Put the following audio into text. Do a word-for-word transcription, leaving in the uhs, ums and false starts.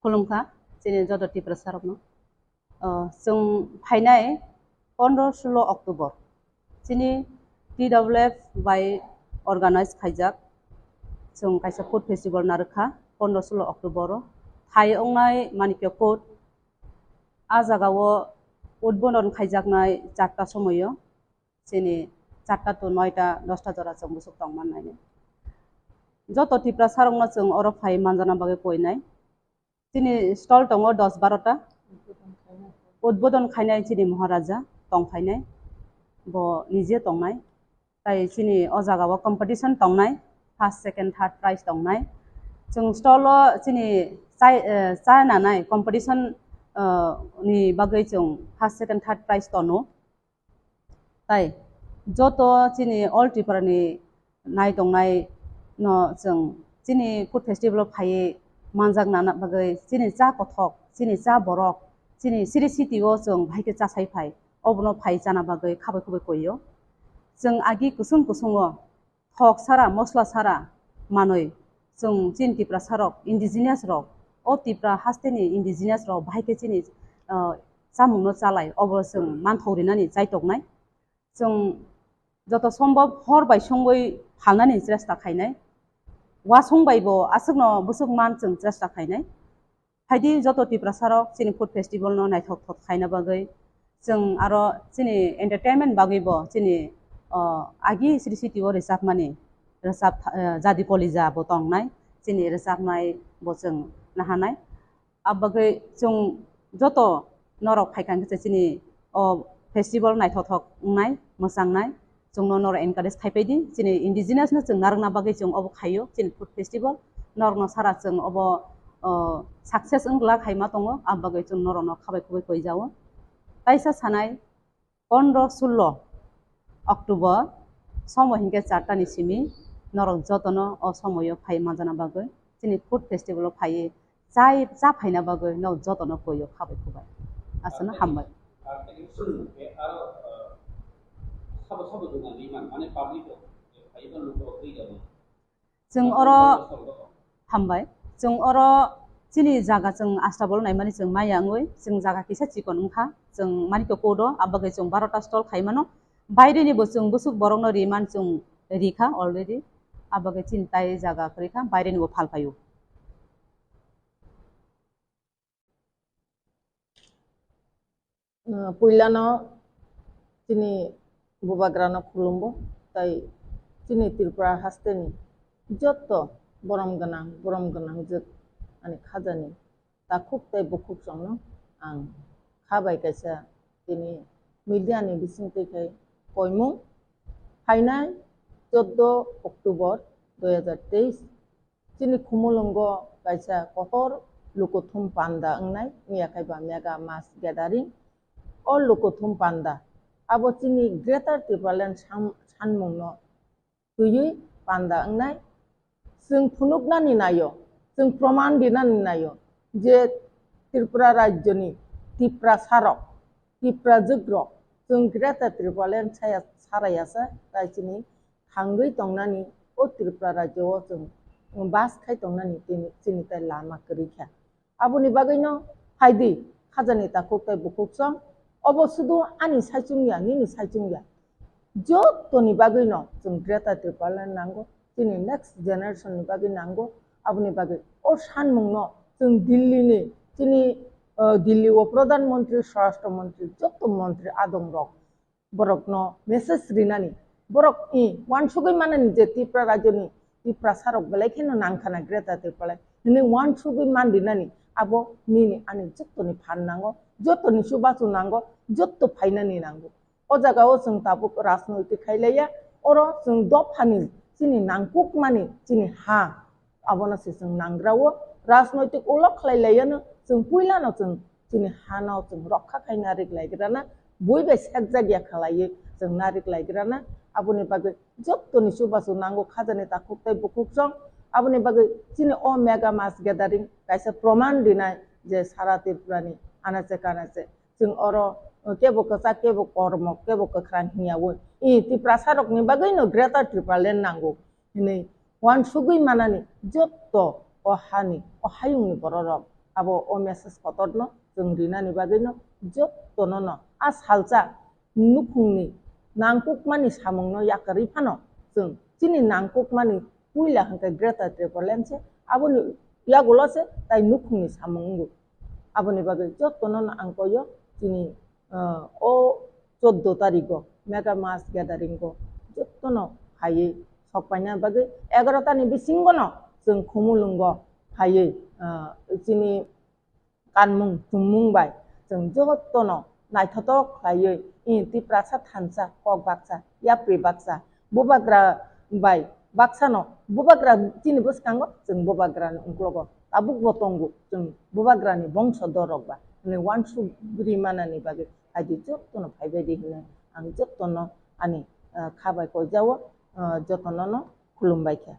Khulumkha, chini joto Tiprasa rokno. O, chwng phainai pondro sulo October, chini T W F bai organize khaijak, chwng kaisa food festival narwkha pondro sulo October o. Phai wngnai Manikya Court, a jagao udbodon khaijaknai charta somoio, chini charta to noita, dosta jora chwng bwswk tongmannai. Joto Tiprasa rokno chwng oro phai manjana bagwi koinai. Chini stall tongo dos barota. Udbodon khainai chini Maharaja tong phainai. Bo nije tongnai. Tai chini o jagao competition tongnai. First, second, third prize tongnai. Chwng stall o chini chai, eh, chai nanai competition, eh, ni bagwi chwng first, second, third prize tono. Tai joto chini all Tripura ni nai tongnai no chwng chini food festival o phaiwi manjak nana bagwi chini cha kothok, chini cha borok, chini siri city o chwng bahai khe chasai phai, obono phai chana bagwi khabai khubai koio. Chwng agi kusung kusung o thok sara, mosla sara manwi chwng chini Tiprasa rok, indigenous rok, o Tipra hasteni indigenous rok bahai khe chini, ah, chamungno chalai, obo chwng manthok rinani chaitoknai. Chwng joto sombhob hor bai songwi phalnani chesta khainai. Wasong bai bo aswkno bwswk man chwng chesta khainai. Phaidi joto Tiprasa rok chini food festival no naithok thok khaina bagwi, chwng aro chini entertainment bagwi bo chini, o, agi sri city o rwchapmani, rwchap, eh, Jadi Kolija bo tongnai, chini rwchapnai bo chwng nahanai. Abagwi chwng joto norok phaikha hwnkhe chini o festival naithothok wngnai, mwchangnai, chwngno norok encourage khai paidi. Chini indigenous no chwng narwkna bagwi chwng obo khaio, chini food festival. Norokno sara chwng obo, o, success wng glak hai ma tongo, abagwi chwng norokno khabai khubui koijao. Taisa sanai, pondro sulo October, somo hinkhe charta ni simi, norok jotono o somoyo phai manjana bagwi chini food festival o phaiwi chai, cha phaina bagwi nok jotono koyo khabai khubai. Aswkno hambai. Chwng oro hambai. Chwng oro chini jaga chwng astabol naimani chwng maya wngwi, chwng jaga kisa chikon wngkha, chwng mani to kodo, abagwi chwng barota stall khaimano. Baireni bo chwng bwswk borokno riman chwng rikha already. Abagwi chini tai jaga kwrwikha, baireni bo phalphaio. Uh, puilano chini bubagrano khulumbo, tai chini Tripura hasteni jotto borom gwnang, borom gwnang jwk ani khajani takhuk tei bukhuk chwngno ang kha bai kaisa tini media ni bisingtwi khai koimung. Phainai choddo October dui hazar teis, chini Khumulwngo kaisa kotor lukuthum panda wngnai, wngya khai ba mega mass gathering. O lukuthum panda abo chini Greater Tipraland sam-, sanmungno twiwi panda wngnai. Chwng phunuknani naio, chwng proman rinani naio je Tripura rajyoni Tiprasarok, Tiprajwkrok, chwng Greater Tipraland saya, sarayasa, tai chini thangwi tongnani, o Tripura rajyo o chwng bas khai tongnani tini, chini tai lama kwrwi kha. Aboni bagwino phaidi, khajani takhuk tei bukhuk song, obo sudu ani saichung ya, nini saichung ya. Jotoni bagwino chwng Greater Tipraland nango, chini next generation ni bagwi nango, aboni bagwi o sanmungno chwng Delhi ni, chini, uh, Delhi o Pradhan Mantri, Swarashtra Mantri, joto mantri adong rok, borokno message rinani, borok i wansugwi manani je Tipra rajyoni Tiprasarok belai kheno nangkhana Greater Tipraland hinwi wansugwi man rinani, abo nini ani jottoni phan nango, jottoni chubachu nango, jotto phainani nango. O jagao chwng tabuk rajnoitik khai laiya, oro chwng dophani chini nangkukmani chini ha, abono se chwng nangrao. Rajnoitik ulo khlai laiyano chwng puilano chwng chini hano chwng rokha khai narik laigrana, bui bai sekjak ya khlaiwi chwng narik laigrana. Aboni bagwi jottoni chubachu nango khajani takhuk tei bukhuk song. Aboni bagwi chini o mega mass gathering kaisa proman rinai je sara Tripurani anache kanache chwng oro kebo kwchak kebo kormo kebo kwkhwrang hinya wi i Tiprasarokni bagwino Greater Tipraland nango hinwi wansugwi manani jotto o hani, o hayungni bororok abo o message kotorno chwng rinani bagwino jotono no a salsa nukhungni nangkukmani samungno yakarwi phano chwng chini nangkukmani puila hwnkhe Greater Tipraland se, aboni yagulo se tai nukhungni samung wngo. Aboni bagwi jotono no ang koyo chini, ah, o choudo tarigo mega mass gathering o jotono phaiwi sokpaina bagwi egaroh tani bisingono chwng Khumulwngo phaiwi, ah, chini kanmung tumung bai chwng jotono naithotok khlaiwi, i Tiprasa thansa kok baksa, yapri baksa, bubagra bai baksano, bubagra chini bwskango chwng bubagrani uklogo tabukbo tongo, chwng bubagrani bongso dorok ba hwnwi uansugri manani bagwi phaidi jotono phaibaidi hwnwi ang jotono ani, ah, kha bai koijao, ah, jotonono khulumbai kha.